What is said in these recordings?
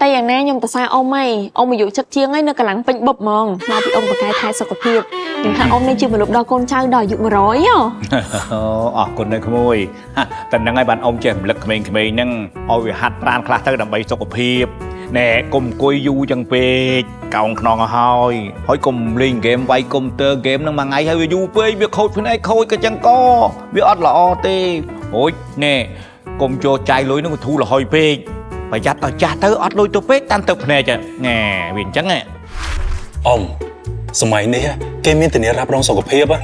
តែយ៉ាងណាខ្ញុំទៅសារអ៊ំហីអ៊ំអាយុចិត្តជាងហើយនៅកម្លាំងពេញបឹបហ្មងមកពីអ៊ំបកកែថែសុខភាពខ្ញុំថាអ៊ំនេះជាមនុស្សដល់កូនចៅដល់អាយុ100ហ៎ អូអរគុណណាស់ក្មួយតែហ្នឹងហើយបានអ៊ំចេះរំលឹកក្មេងៗហ្នឹងឲ្យវាហាត់ប្រាណខ្លះទៅដើម្បីសុខភាពណែកុំអង្គុយយូរចឹងពេកកោងខ្នងឲ្យហើយហើយកុំលេងហ្គេមវាយកុំព្យូទ័រហ្គេមហ្នឹងមួយថ្ងៃហើយវាយូរពេកវាខូចភ្នែកខូចក៏ចឹងកវាអត់ល្អទេអូយណែកុំចូលចាយលុយហ្នឹងវាធូរលហុយពេកប្រយ័ត្នដល់ចាស់ទៅអត់លុយទៅពេកតាន់ទៅភ្នែកណែវាអញ្ចឹងហ៎ អ៊ំសម័យនេះគេមានធានារ៉ាប់រងសុខភាពហ៎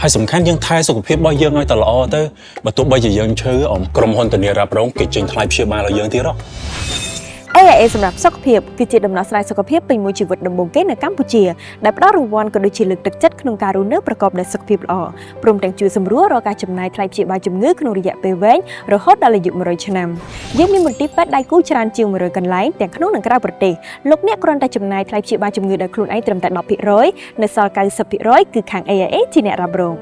ហើយសំខាន់យើងថែសុខភាពរបស់យើងឲ្យតែល្អទៅបើទោះបីជាយើងឈឺអ៊ំក្រុមហ៊ុនធានារ៉ាប់រងគេចេញថ្លៃព្យាបាលឲ្យយើងទៀតហ៎ AIA សម្រាប់សុខភាពគឺជាដំណោះស្រាយសុខភាពពេញមួយជីវិតដំបូងគេនៅកម្ពុជាដែលផ្ដល់រង្វាន់ក៏ដូចជាលើកទឹកចិត្តក្នុងការរស់នៅប្រកបដោយសុខភាពល្អព្រមទាំងជួយសម្រួលរាល់ការចំណាយថ្លៃព្យាបាលជំងឺក្នុងរយៈពេលវែងរហូតដល់អាយុ100ឆ្នាំយើងមានមន្ទីរពេទ្យដៃគូច្រើនជាង100កន្លែងទាំងក្នុងនិងក្រៅប្រទេសលោកអ្នកគ្រាន់តែចំណាយថ្លៃព្យាបាលជំងឺដោយខ្លួនឯងត្រឹមតែ10%នៅសល់90%គឺខាង AIA ជាអ្នករ៉ាប់រង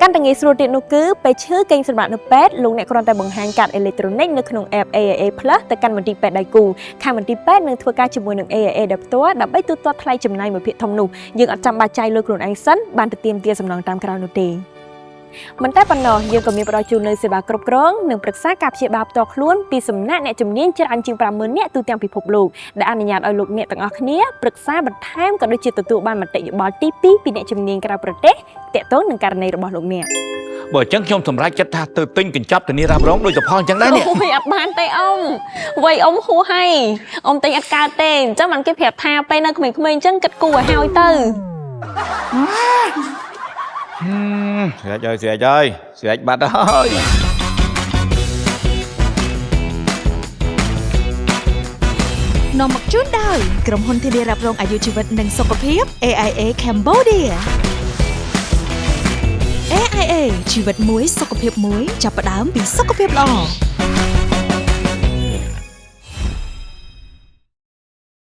កាន់តែងាយស្រួលទៀតនោះគឺពេលឈឺគេងសម្រាប់នៅពេទ្យលោកអ្នកគ្រាន់តែបង្ហាញកាតអេឡិចត្រូនិកនៅក្នុង app AIA Plus ទៅកាន់មន្ទីរពេទ្យដៃគូខាងមន្ទីរពេទ្យនឹងធ្វើការជាមួយនឹង AIA ដោយផ្ទាល់ដើម្បីទូទាត់ថ្លៃចំណាយមួយភាគធំនោះយើងអត់ចាំបាច់ចាយលុយខ្លួនឯងសិនបានទៅទាមទារសំណងតាមក្រោយនោះទេមិនតែប៉ុណ្ណោះយើងក៏មានផ្ដល់ជូននូវសេវាគ្រប់គ្រងនិងប្រឹក្សាការព្យាបាលផ្ទាល់ខ្លួនពីសំណាក់អ្នកជំនាញច្រើនជាង50000នាក់ទូទាំងពិភពលោកដែលអនុញ្ញាតឲ្យលោកអ្នកទាំងអស់គ្នាប្រឹក្សាបន្ថែមក៏ដូចជាទទួលបានមតិយោបល់ទី2ពីអ្នកជំនាញក្រៅប្រទេសទាក់ទងនឹងករណីរបស់លោកអ្នក បើអញ្ចឹងខ្ញុំសម្រេចចិត្តថាទៅទិញកញ្ចប់ធានារ៉ាប់រងដូចសផលអញ្ចឹងដែរនេះ អូយអត់បានទេអ៊ំវ័យអ៊ំហួសហើយអ៊ំទិញអត់កើតទេអញ្ចឹងបានគេប្រាប់ថាពេលនៅក្មេងៗអញ្ចឹងគិតគូរឲ្យហើយទៅ ស្រេចហើយស្រេចហើយស្រេចបាត់ហើយ នាំមកជូនដោយក្រុមហ៊ុនធានារ៉ាប់រងអាយុជីវិតនិងសុខភាព AIA Cambodia AIA ជីវិតមួយសុខភាពមួយចាប់ផ្ដើមពីសុខភាពល្អ។